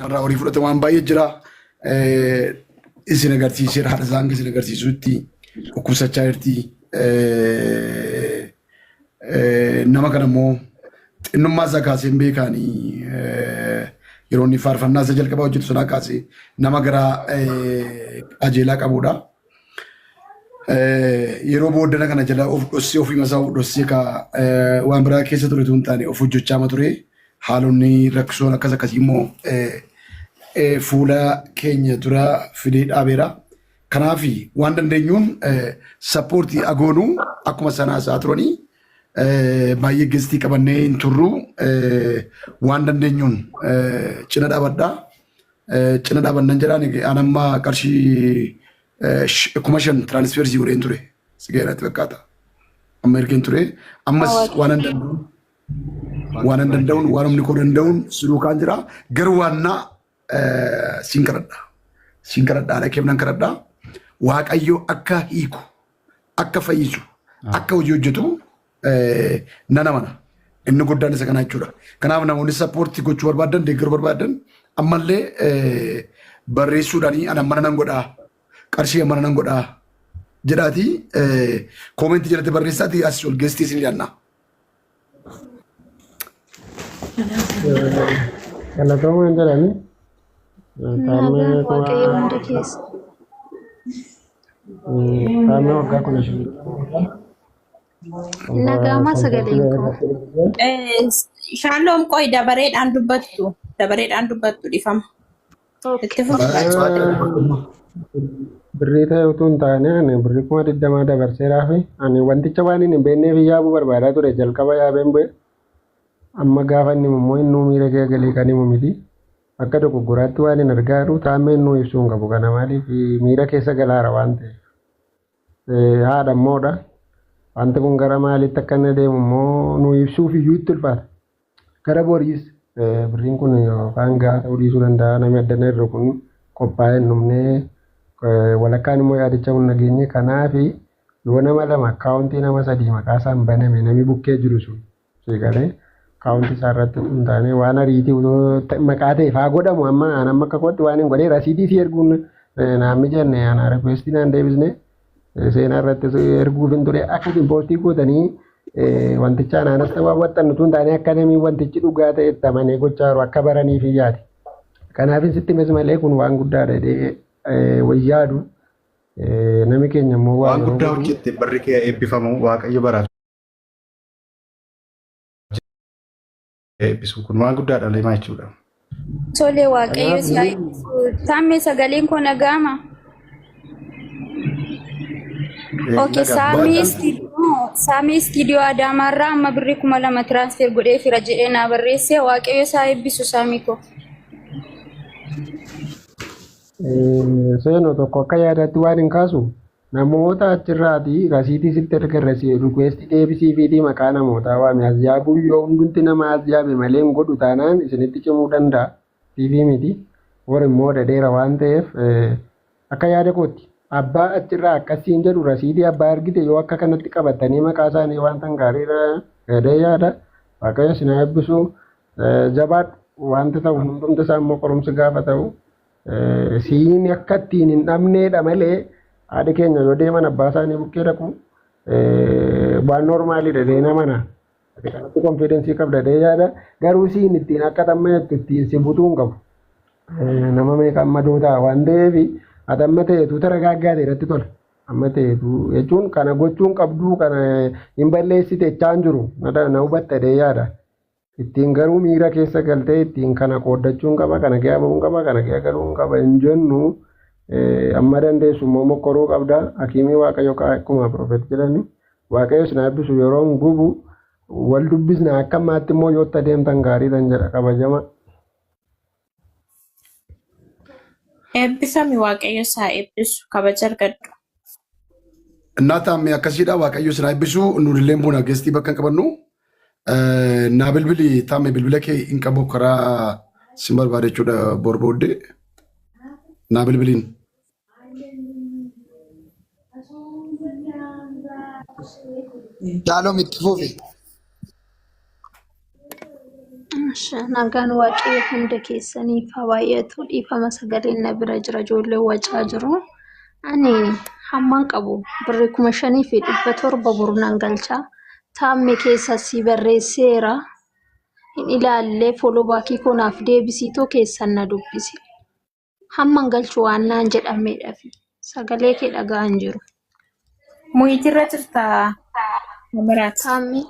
Narraa horii fudhate waan baay'ee jira. Isin agarsiiseera haadha isaa hanga isin agarsiisutti dhukkubsachaa jirti. Nama kana immoo xinnummaa isaa kaasee hin beekaani yeroo inni faarfannaa isa jalqabaa hojjetu sanaa kaasee nama garaa qajeelaa qabudha. Yeroo booddana kana jala of dhossee ofii masaa of dhossee ka waan biraa keessa ture tun taane of hojjechaama ture. Haalonni rakkisoon akkas akkasii immoo fuula keenya dura fidee dhaabeera. Kanaaf waan dandeenyuun sappoortii agoonuu akkuma sanaa isaa turanii baay'ee gestii qabannee hin turru waan dandeenyuun cina dhaabadha. Cina dhaabannan jedhaan an amma qarshii 5,000 tiraanisfersii sii godheen ture. Si ga'eeratti fakkaata. Amma ergeen ture. Ammas waan an danda'uun waan an danda'uun waan humni koo danda'uun si duukaan jira. Garuu waannaa siin kadhadha. Siin kadhadha haadha keef nan kadhadha. Waaqayyo akka hiiku, akka fayyisu, akka hojii hojjetu nan amana. Inni guddaan isa kana jechuudha. Kanaaf namoonni sappoortii gochuu barbaadan, deeggaruu barbaadan ammallee barreessuudhaan ana mana nan godhaa, qarshii mana nan godhaa jedhaatii koomentii jalatti barreessaatii as ol geessitii isin ilaalla. Galatoomaan jedhani. Taammee Nagaan Waaqayyo hunda keessa. Taammee waggaa 15. Nagaamaa sagaleen koo. Shaaloom qoy dabareedhaan dubbattu. Dabareedhaan dubbattu dhifama. Itti fufi. Birrii ta'e utuu hin taane ani birrii 20,000 dabarseeraa fi ani wanticha waan hin beekneef yaabuu barbaadaa ture jalqaba yaabeen bu'e. Amma gaafa inni immoo innuu miira kee galee kan himu miti. Akka dogoggoraatti waan hin argaa jiru taammeen nuu ibsuu hin qabu kana maaliif miira keessa galaara waan ta'eef. Haadha immoodha. Wanti kun gara maaliitti akka inni deemu immoo nuu ibsuuf iyyuu itti ulfaata. Gara boriis birriin kun yookaan gahaa ta'uu dhiisuu danda'a. Namni addana irra kun qophaa'ee hin dhumne walakkaan immoo yaadicha kun nageenye. Kanaaf yoo nama lama akkaawuntii nama sadii maqaa isaan baname namni bukkee jiru sun siigalee akkaawuntii isaa irratti hin taane waan ariitii maqaa ta'e faa godhamu amma an amma akka kootti waan hin godhee rasiitii si erguun naan mijanne ana requestii naan deebisne seenaa irratti erguuf hin ture akka isin poostii gootanii wanticha anaanas ta'uu hawwattan utuu hin taane akka namni wantichi dhugaa ta'e itti amanee gochaa jiru akka baraniif hin yaade. Kanaaf sitti himes malee kun waan guddaadha jedhee wayyaadu. Namni keenya immoo waa Waan guddaa hojjette barri kee eebbifamu Waaqayyo baraaf eebbisu kun waan guddaadha leemaa jechuudha. Tole Waaqayyo si haa eebbisu. Taammee sagaleen koo nagaama. Okay, Saamii istiidiyoo Saamii istiidiyoo Adaamaarraa amma birrii 2,000 tiraansfer godhee fira jedhee naa barreesse. Waaqayyo isaa eebbisu Saamii koo. Seenoo tokko akka yaadaatti waan hin kaasu namoota achirraati rasiitii sitti erga rikuweestii deebisii fiitii maqaa namootaa waame as yaabuu yoo hundumti nama as yaabe malee hin godhu taanaan isinitti cimuu danda'a. TV miti. War immoo dhedheera waan ta'eef akka yaada kootti abbaa achirraa akkasiin jedhu rasiidii abbaa argite yoo akka kanatti qabatanii maqaa isaanii waan tan gaariirra jedhee yaada. Waaqayyo isin haa eebbisu. Jabaadhu wanti ta'u hundumti isaa immoo qorumsi gaafa ta'u siin akka ittiin hin dhabneedha malee haadhi keenya yoo deeman abbaa isaanii bukkee dhaqu waan noormaaliidha jedhee namana. Ati kanatti konfiidensii qabda jedhee yaada. Garuu siin ittiin akka tamma jettu ittiin si butuu hin qabu. Nama meeqa amma dootaa waan ta'eef ati amma ta'eetu taragaaggaate irratti tola. Amma ta'eetu jechuun kana gochuun qabduu kana hin balleessite jechaa hin jiru. Na hubatta jedhee yaada. Ittiin garuu miira keessa galtee ittiin kana qooddachuun qaba, kana kee bahuun qaba, kana kee galuun qaba hin jennu. Amma dandeessu immoo mokkoruu qabda. Hakiimii Waaqayyo akkuma Profeet jedhani. Waaqayyo isin haa eebbisu yeroon gubu wal dubbisna akka ammaatti immoo yoo itti adeemtan gaariidhan jedha kabajama. Eebbifami Waaqayyo isaa eebbisu kabaja argadhu. Innaa taammee akkasiidha Waaqayyo isin haa eebbisu nulillee buna geestii bakka hin qabannu. Naa bilbili taammee bilbila kee hin qabu karaa sin barbaada jechuudha bor booddee. Naa bilbiliin. Jaalom itti fufi. Nagaan Waaqayyo hunda keessaniif haa baay'atu. Dhiifama sagaleen na bira jira ijoolleen wacaa jiru. Ani hamman qabu birrii 5700 boru nan galcha. Taamme keessa si barreesseera. Hin ilaallee follow backii koo naaf deebisiitoo keessan na dubbisi. Hamman galchu waan naan jedhameedhafi. Sagalee kee dhaga'aa hin jiru. Muyitirra jirta Miraat. Taammee.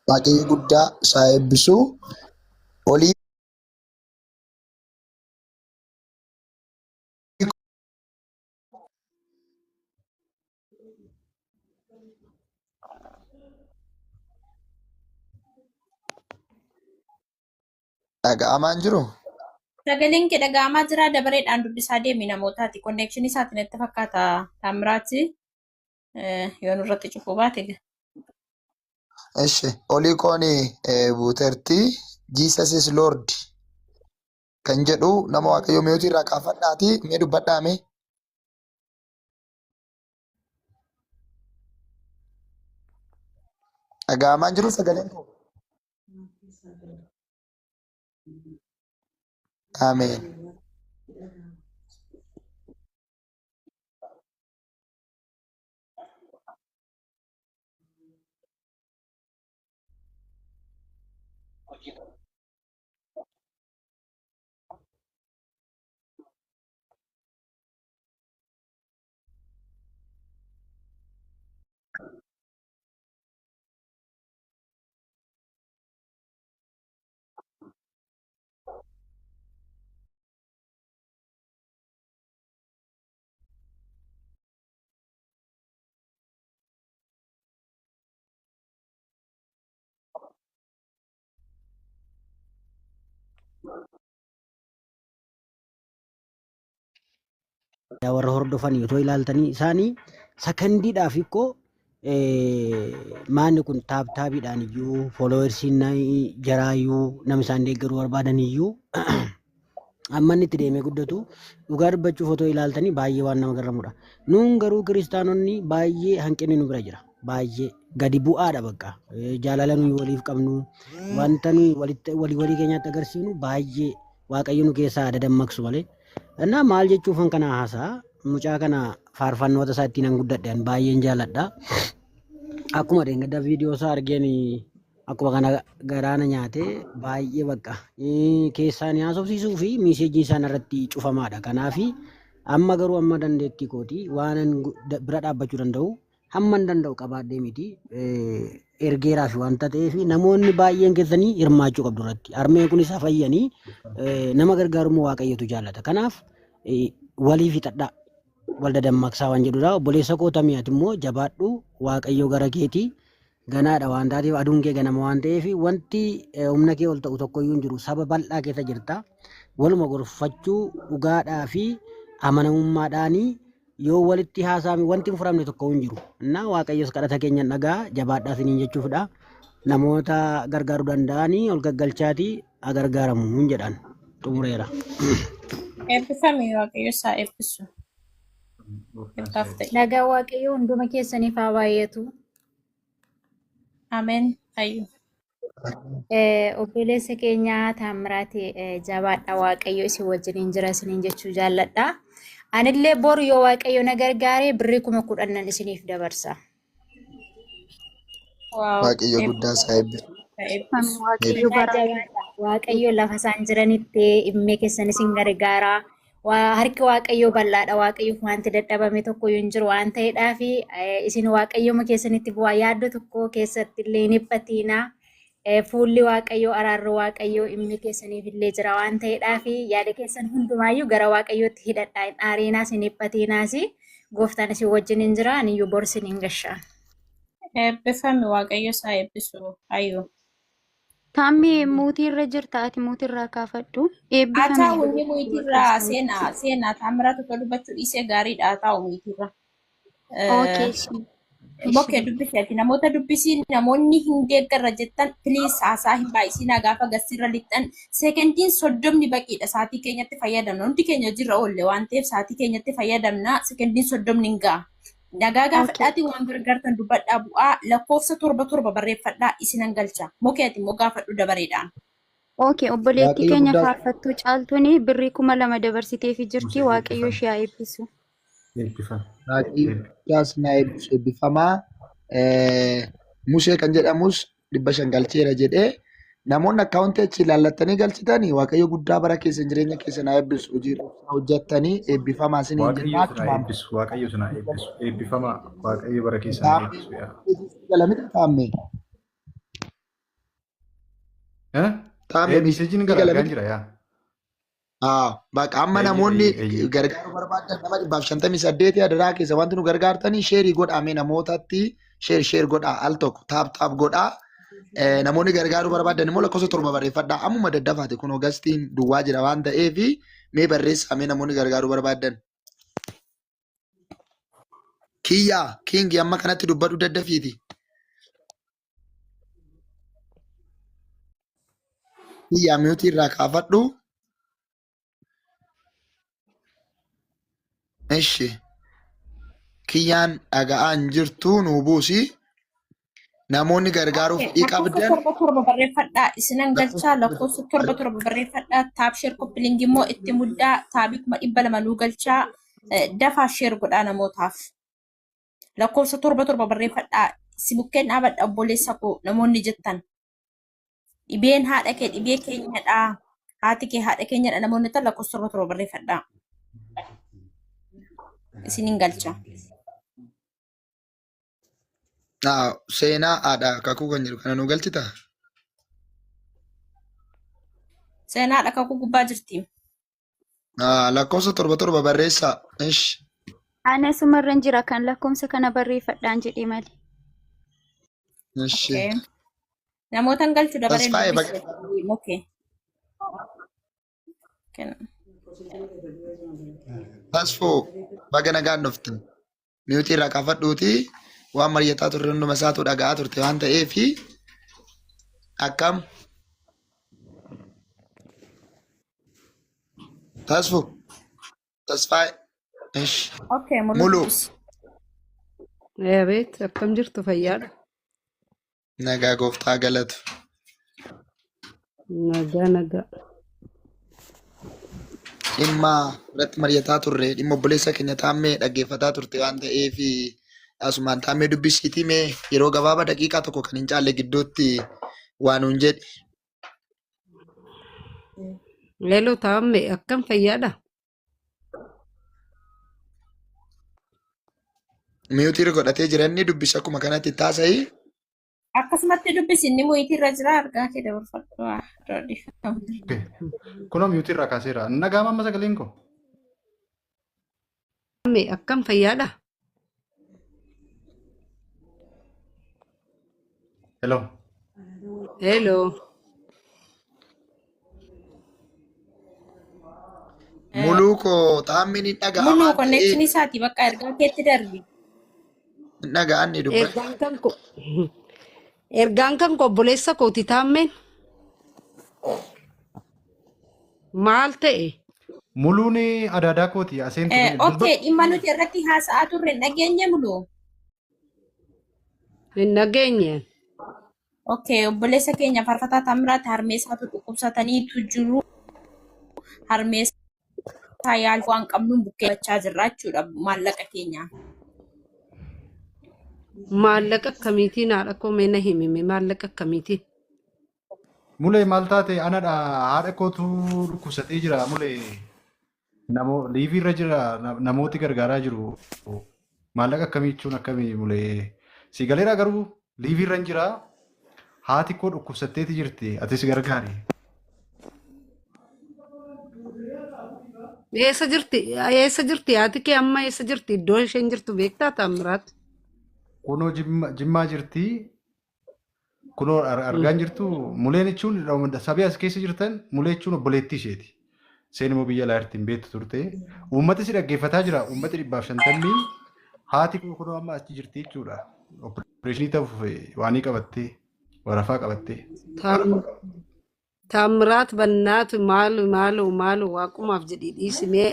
Waaqayyo guddaa isaa eebbisu. Olii Dhaga'amaa hin jiru? Sagaleen kee dhaga'amaa jira dabareedhaan dubbisaa deemi namootaati. Konneekshinii isaatiin natti fakkaata Taammiraati. Yoo nurratti cufuu baate. Eshi olii kooni buuterti Jesus is Lord kan jedhu nama Waaqayyoo miyuutii irraa kaafadhaati mee dubbadhaa mee. Dhaga'amaa hin jiru sagaleen koo? Ameen. Warra hordofanii otoo ilaaltanii isaanii sakandiidhaaf ikkoo maanni kun taap taabiidhaan iyyuu fooloowersiin jaraa iyyuu nama isaan deeggaruu barbaadan iyyuu amma inni itti deemee guddatu dhugaa dubbachuuf otoo ilaaltanii baay'ee waan nama garramudha. Nuun garuu kiristaanonni baay'ee hanqinni nu bira jira. Baay'ee gadi bu'aadha bakka. Jaalala nuyi waliif qabnu wanta nuyi walitti walii walii keenyaatti agarsiifnu baay'ee Waaqayyo nu keessaa dadammaqsu malee. Innaa maal jechuufan kana haasaa mucaa kana faarfannoota isaa ittiin an guddadhe an baay'een jaaladha. Akkuma dheengadda viidiyoo isaa argeen akkuma kana garaana nyaate baay'ee bakka keessaan haasofsiisuu fi miiseejiin isaan irratti cufamaadha. Kanaaf amma garuu amma dandeettii kooti waan bira dhaabbachuu danda'u hamman danda'u qabaadhee miti ergeeraa fi wanta ta'eef namoonni baay'een keessanii hirmaachuu qabdu irratti. Harmeen kunis hafayyanii nama gargaarummaa Waaqayyotu jaallata. Kanaaf walii fixadhaa wal dadammaqsaa waan jedhudha. Obboleessa koo tamii ati immoo jabaadhu Waaqayyo gara keetii ganaadha waan taateef aduun kee ganama waan ta'eef wanti humna kee ol ta'u tokkoyyuu hin jiru. Saba bal'aa keessa jirta. Waluma gorfachuu dhugaadhaa fi amanamummaadhaanii yoo walitti haasa'ame wanti hin furamne tokko hin jiru. Innaa Waaqayyos kadhata keenya hin dhaga'a jabaadhaa isiniin jechuufidha. Namoota gargaaruu danda'anii ol gaggalchaatii haa gargaaramu hin jedhan xumureera. Eebbifami Waaqayyo isaa eebbisu. Eebbaaf ta'i. Nagaa Waaqayyoo hunduma keessaniif haa baay'atu. Ameen. Ayyu. Obboleessa keenya Taammiraati jabaadha Waaqayyo isin wajjiniin jira isiniin jechuu jaalladha. Anillee boru yoo Waaqayyo na gargaare birrii 10,000 nan isiniif dabarsa. Waaw. Waaqayyo guddaa isaa eebbisu. Eebbisu. Waaqayyo Innaa bara jabaadha. Waaqayyo lafa isaan jiranitti dhimmee keessan isin gargaara. Waa harki Waaqayyoo bal'aadha. Waaqayyoof wanti dadhabame tokko iyyuu hin jiru waan ta'eedhaaf isin Waaqayyooma keessanitti bu'aa yaaddoo tokko keessatti illee hin dhiphatiinaa. Fuulli Waaqayyoo araarri Waaqayyoo dhimmi keessaniif illee jira waan ta'eedhaaf yaada keessan hundumaayyuu gara Waaqayyootti hidhadhaa. Hin aariinaas hin dhiphatiinaas gooftaan isin wajjin hin jira. Aniyyuu bor isin hin gashaa. Eebbifami Waaqayyo isaa eebbisu. Ayyu. Taammee muutii irra jirta ati muutii irraa kaafadhu. Haa Eebbifami taa'u inni muyitirraa Waaqayyo. seenaa seenaa Taammiraat otoo dubbachuu dhiisee gaariidha haa taa'u muyitirra. Okay, ishii. Bokkee dubbisi ati namoota dubbisii namoonni hin deeggarra jettan please haasaa hin baay'isinaa gaafa gassirra lixxan seekendiin 30 baqiidha sa'aatii keenyatti fayyadamna hundi keenya hojiirra oolle waan ta'eef sa'aatii keenyatti fayyadamna seekendiin 30 hin ga'a. Nagaa gaafadhaatii waan gargaartan dubbadhaa bu'aa lakkoofsa 7 7 barreeffadhaa isinan galcha. Mokee ati immoo gaafadhu dabareedhaan. Okay, obboleettii Waaqayyo keenya guddaa faarfattuu Caaltuun birrii 2000 dabarsiteefii jirti. Musee Waaqayyo eebbifame. ishee haa eebbisu. Eebbifame. Waaqayyo Eebbifame. guddaas na eebbisu eebbifamaa. Musee kan jedhamus 500 galcheera jedhee namoonni akkaawuntii achi ilaallattanii galchitanii Waaqayyo guddaa bara keessan jireenya keessan haa eebbisu hojii hojjettanii eebbifamaa isiniin Waaqayyo jenna isin haa akkumaan eebbisu. Waaqayyo isin haa eebbisu. Eebbifamaa. Waaqayyo bara keessan haa taammee eebbisu. Yaa. galamita taammee Eh? taammee Eh, miseejiin gara argaan galamita jira yaa. Baqa amma Eeyyee namoonni eeyyee eeyyee. gargaaruu barbaadan nama 158 adaraa keessa wanti nu gargaartanii sheerii godhaa mee namootatti sheer sheer godhaa al tokko taap taap godhaa. Namoonni gargaaruu barbaadan immoo lakkoofsa 7 barreeffadhaa ammuma daddafaate kun ogastiin duwwaa jira waan ta'eef mee barreessaa mee namoonni gargaaruu barbaadan. Kiyyaa kiingi amma kanatti dubbadhu daddafiiti. Kiyyaa miyuutii irraa kaafadhu. Ishi kiyyaan dhaga'aan jirtu nuu buusi. Namoonni gargaaruuf Okay, fedhii lakkoofsa qabdan 7 7 barreeffadhaa isinan lakkoofsa galchaa lakkoofsa 7 7 barreeffadhaa taap sheer koppiliingi immoo itti muddaa taabii 200,000 nuu galchaa dafaa sheer godhaa namootaaf. Lakkoofsa 7 7 barreeffadhaa si bukkeen dhaabadha obboleessa koo namoonni jettan. Dhibeen haadha kee dhibee keenyadha. Haati kee haadha keenyadha namoonni jettan lakkoofsa 7 7 barreeffadhaa. Isinin galcha. Seenaa haadha kakuu kan jedhu kana nuu galchita? Seenaa haadha kakuu gubbaa jirti. Lakkoofsa 7 7 barreessaa. Ish. Ana sumarran jira kan lakkoofsa kana barreeffadhaan jedhee malee. Ish. Okay. Namoota hin galchu dabareen Tasfaa'ee dubbisi. baga. Okay. Kenna. Tasfoo baga nagaan dhufte. Miyuutii irraa kaafadhuuti waan mari'ataa turre hunduma isaatu dhaga'aa turte waan ta'eef akkam tasfu tasfaa'e ish Okay, mulu mulu dubbisi. Abeet akkam jirtu fayyaadha. Nagaa gooftaa galatu. Nagaa nagaa. Dhimma irratti mari'ataa turre dhimma obboleessa keenya taammee dhaggeeffataa turte waan ta'eef asumaan taammee dubbisiitii mee yeroo gabaabaa daqiiqaa tokko kan hin caalle gidduutti waa nuun jedhi. Hello taamme akkam fayyaadha. Miyuutii godhatee jira inni dubbisa akkuma kanatti taasa'ii. Akkasumatti dubbisi inni muyitii irra jira argaa kee dabarfadhu. Ah, dhiifama. Okay. Kunoo miyuutii irraa kaaseera. Nagaa amma sagaleen koo. Taamme akkam fayyaadha. Hello. Hello. Muluu koo taammiin hin dhaga'a Muluu waan ta'eef konnekshinii isaati bakka ergaa keetti darbi. hin dhaga'an ni dubbadha. Ergaan kan koo ergaan kan koo obboleessa kooti taammeen maal ta'e? Muluun adaadaa kooti aseentu Okay, dubbadhu. dhimma nuti irratti haasa'aa turre hin dhageenye muluu. Hin dhageenye. Okay, obboleessa keenya faarfataa Taamiraat harmee isaatu dhukkubsataniitu jiru. Harmee isaa yaaluu waan qabnuun bukkee jirra jechuudha maallaqa keenya. Maallaqa akkamiitiin haadha koo mee na himime maallaqa akkamiitiin? Mulee maal taate anadha haadha kootu dhukkubsatee jira mulee namo liivii irra jira namooti gargaaraa jiru maallaqa akkamii jechuun akkamii mulee si galeera garuu liivii irra hin jira haati koo dhukkubsatteeti jirti atis gargaari. Eessa jirti? Eessa jirti? Haati kee amma eessa jirti? Iddoo isheen jirtu beektaa Taamiraat? Kunoo jimmaa jirti Kunoo argaan jirtu muleen jechuun sabii as keessa jirtan mulee jechuun obboleettii isheeti. Isheen immoo biyya alaa jirti hin beektu turte. Uummati si dhaggeeffataa jira. Uummati 150 haati koo kunoo amma achi jirti jechuudha. Opereeshinii ta'uuf waanii qabattee warafaa qabattee. Taamiraat bannaatu maalu maalu maalu waaqumaaf jedhii dhiisi mee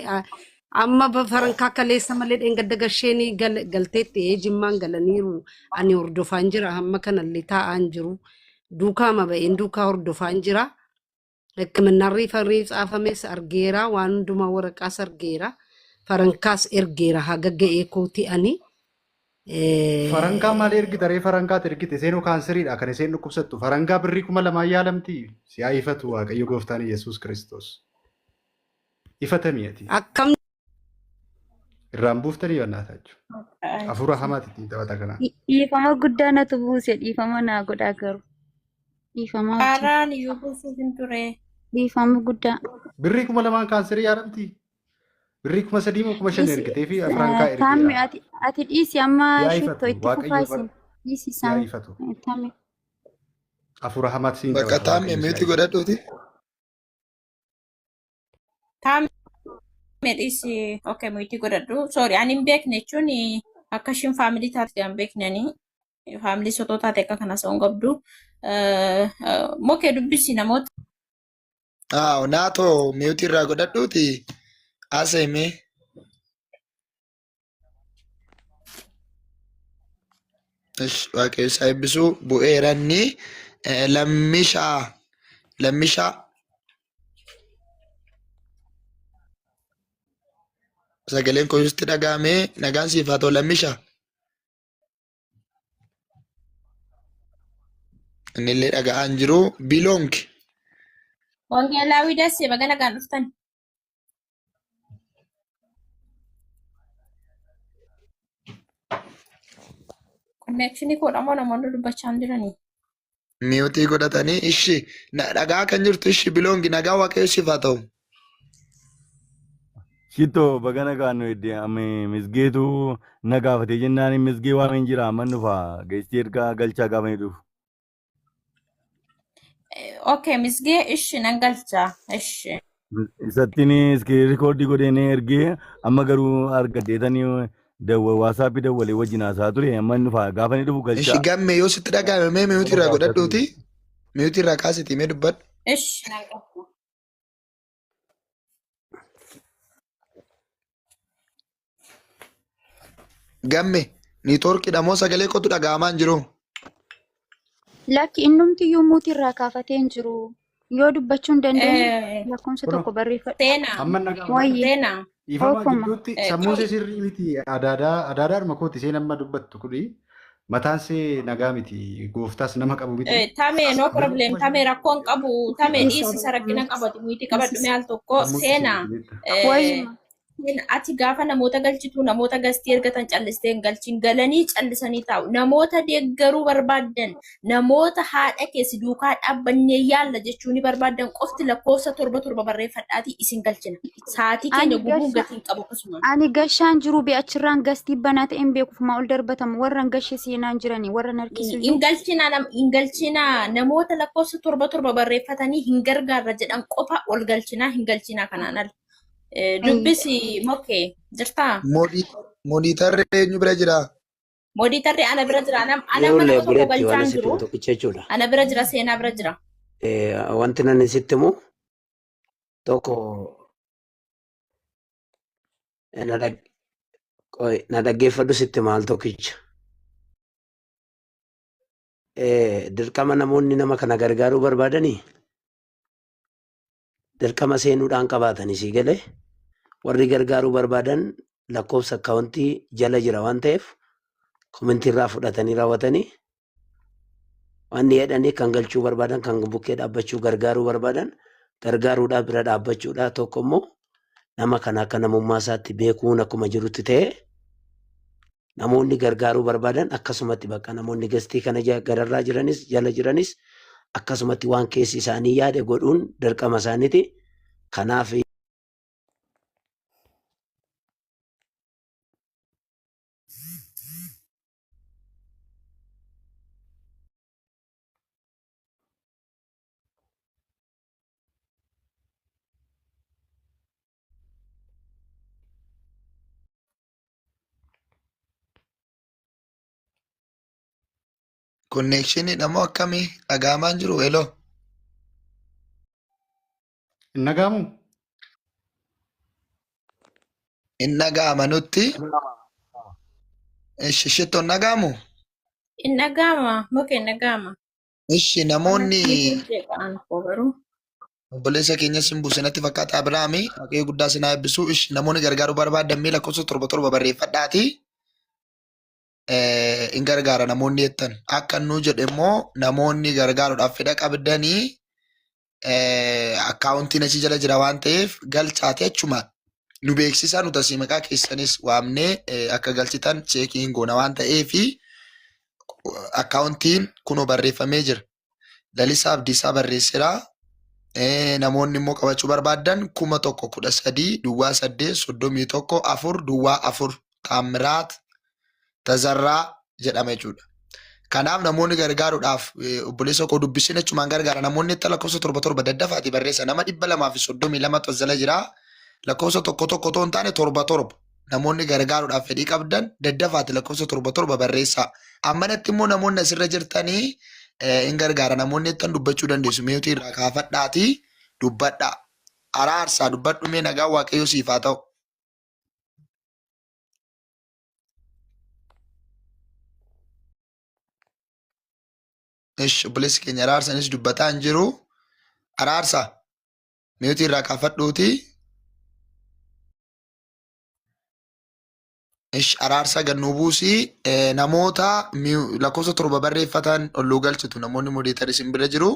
Amma farankaa kaleessa malee dheengadda gasheenii galteetti jimmaan galaniiru. Ani hordofaan jira hamma kanallee taa'aan jiru. Duukaama ba'een duukaa hordofaan jira. Hikkiminaan riifarii tsaafames argeera waan hundumaa waraqaas argeera. Farankaas ergeera haga ga'ee kooti ani. Farankaa maal ergita ree farankaati ergite seenuu kaanseriidha kan isheen dhukkubsattu. Farankaa birrii 2000 yaalamti. Si haa ifatu Waaqayyo gooftaan Yesuus Kiristoos. Ifatamii ati. Akkam Irraan buuftanii bannaataa jechuudha. Hafuura hamaati ittiin taphata kanaa. Dhiifama guddaa natu buuse dhiifama naa godhaa garuu. Dhiifama wajjin. Haaraan iyyuu buusuuf hin ture. Dhiifama guddaa. Birrii 2000 kaanserii yaalamti. Birrii 3000 moo 5000 Dhiisi ergitee fi farankaa Taammi ergeera. ati dhiisi amma Yaa shittoo ifatu itti fufaa Waaqayyo isin. Dhiisi yaa Saami. ifatu. Taammi. Hafuura hamaati siin Bakka taphata taa'ame Waaqayyo si haa miuti ifatu. godhadhuuti. Taamee dhiisi. Okay, muyitii godhadhu. Sorry, ani hin beekne jechuun akka ishiin faamilii taate hin beeknani. Faamilii sotoo taate akka kanas hin qabdu. Mokee dubbisi namoota. Haa naatoo miuti irraa godhadhuuti. Haasa'ime. Ish waaqayyo isaa eebbisuu bu'eeranni lammishaa lammishaa sagaleen koo sitti dhaga'ame nagaan siif haa ta'u lammishaa. Inni illee dhaga'aa hin jiru. Biloonk Wangeelaawii Dassee baga nagaan dhuftan. Konneekshinii koodha moo namoonni dubbachaa hin jiranii? miyuutii godhatanii ishi dhagaa kan jirtu ishi biloongi nagaa waaqayyo siif haa ta'u. Shitto baga nagaan nu edde amma misgeetu na gaafate jennaan misgee waameen jira amma dhufa geessee ergaa galchaa gaafa inni dhufu. Okay, misgee ishi nan galcha. Ishi. Isattiin iskiriin rikoordii godhee na ergee amma garuu argadheetanii waasaappii dawwalee wajjin haasaa ture amma inni dhufa gaafa inni dhufu Ishi galchaa. gamme yoo sitti dhaga'ame mee miyuutii Nama irraa gaafata ture. godhadhuuti. Miyuutii irraa kaasitii mee dubbadhu. Ishi nan galcha. Gamme niitoorkiidha moo sagalee kootu dhaga'amaa hin jiru? Lakki innumtiyyuu muutii irraa kaafatee hin jiru. Yoo dubbachuu hin dandeenye lakkoofsa Kunoo tokko barreeffadhu. Seenaa. amma nagaa Wayye. Seenaa. Dhiifama Oofuma. gidduutti sammuu ishee sirrii miti adaadaa adaadaadhuma kooti isheen amma dubbattu kuni mataan ishee nagaa miti gooftaas nama qabu miti. Tame no Birrii problem. kuma Tame shan rakkoon qabu. Tame Dhiisi dhiisi isa rakkina qabatu. Muyitii qabadhu Dhiisi. mee al tokko. sammuu ishee Seenaa. sirrii miti. Wayyuma. Ati gaafa namoota galchitu namoota gastii ergatan callistee hin galchin galanii callisanii taa'u. Namoota deeggaruu barbaaddan namoota haadha keessi duukaa dhaabbannee yaalla jechuu ni barbaaddan qofti lakkoofsa torba torba barreeffadhaatii isin galchina. Sa'aatii keenya Ani gubuun gasha gatii hin qabu akkasuma. ani gashaan jiru be achirraan gastii banaa ta'e hin beekuuf maa ol darbatamu warran gashe seenaan jiranii warran harkisu Hin iyyuu galchina hin galchina namoota lakkoofsa torba torba barreeffatanii hin gargaarra jedhan qofa ol galchinaa hin galchinaa kanaan ala. Dubbisi mokkee jirtaa? Moonitarri eenyu bira jira? Mooditarri ana bira jira. Ana amma Ijoollee nama tokko obboleetti waan galchaan asitti jiru. himu tokkicha jechuudha. Ana bira jira seenaa bira jira. Wanti nan sitti himu tokko na na dhaggeeffadhu sitti maal tokkicha. Dirqama namoonni nama kana gargaaruu barbaadanii dirqama seenuudhaan qabaatanii sii galee warri gargaaruu barbaadan lakkoofsa akkaawuntii jala jira waan ta'eef komentii irraa fudhatanii raawwatanii waan jedhanii kan galchuu barbaadan kan bukkee dhaabbachuu gargaaruu barbaadan gargaaruudhaa bira dhaabbachuudhaa tokko immoo nama kana akka namummaa isaatti beekuun akkuma jirutti ta'ee namoonni gargaaruu barbaadan akkasumatti bakka namoonni gastii kana gararraa jiranis jala jiranis akkasumatti waan keessi isaanii yaade godhuun dirqama isaaniiti. Kanaaf Konneekshiniidha moo akkamii? Dhaga'amaa hin jiru? Hello. Hin dhaga'amuu? Hin dhaga'ama nutti. Ishi shittoon dhaga'amu? Hin dhaga'ama. Mukee hin dhaga'ama. Ishi namoonni Jeeqa'an koo garuu. obboleessa keenya sin buuse natti fakkaata Abiraami. Waaqayyo guddaa sin haa eebbisu. Ishi namoonni gargaaruu barbaadan mee lakkoofsa torba torba barreeffadhaati. Hin gargaara namoonni jettan. Akka nu jedhe immoo namoonni gargaaruudhaaf fedha qabdanii akkaawuntiin achi jala jira waan ta'eef galchaate achuma nu beeksisaa nu tasii maqaa keessanis waamnee akka galchitan cheekii hin goona waan ta'eef akkaawuntiin kunoo barreeffamee jira. Lalisaa Abdiisaa barreesseera. Namoonni immoo qabachuu barbaadan 1013 08 31 4 04 Taammiraat Tazarraa jedhama jechuudha. Kanaaf namoonni gargaaruudhaaf obboleessa koo dubbiseen achumaan gargaara. Namoonni itti lakkoofsa torba torba daddafaati barreessa. Nama 232tu as jala jira. Lakkoofsa tokko tokko otoo hin taane torba torba. Namoonni gargaaruudhaaf fedhii qabdan daddafaati lakkoofsa torba torba barreessaa. Ammanatti immoo namoonni asirra jirtanii hin gargaara. Namoonni ittan dubbachuu dandeessu. Meetii irraa kaafadhaati dubbadhaa. Araarsaa dubbadhu mee nagaa Waaqayyo siif haa ta'u. Ish obboleessi keenya araarsanis dubbataa hin jiru. Araarsa meetii irraa kaafadhuuti. Ish araarsa gad nuu buusi. Namoota lakkoofsa torba barreeffatan ol nuu galchitu namoonni modeetar isin bira jiru.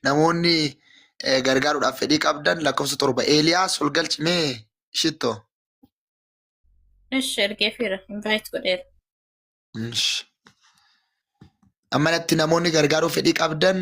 Namoonni gargaaruudhaaf fedhii qabdan lakkoofsa torba Eeliyaas ol galchi mee shitto. Ishi ergeefiira. Invite godheera. Ish. Ammanatti namoonni gargaaruu fedhii qabdan.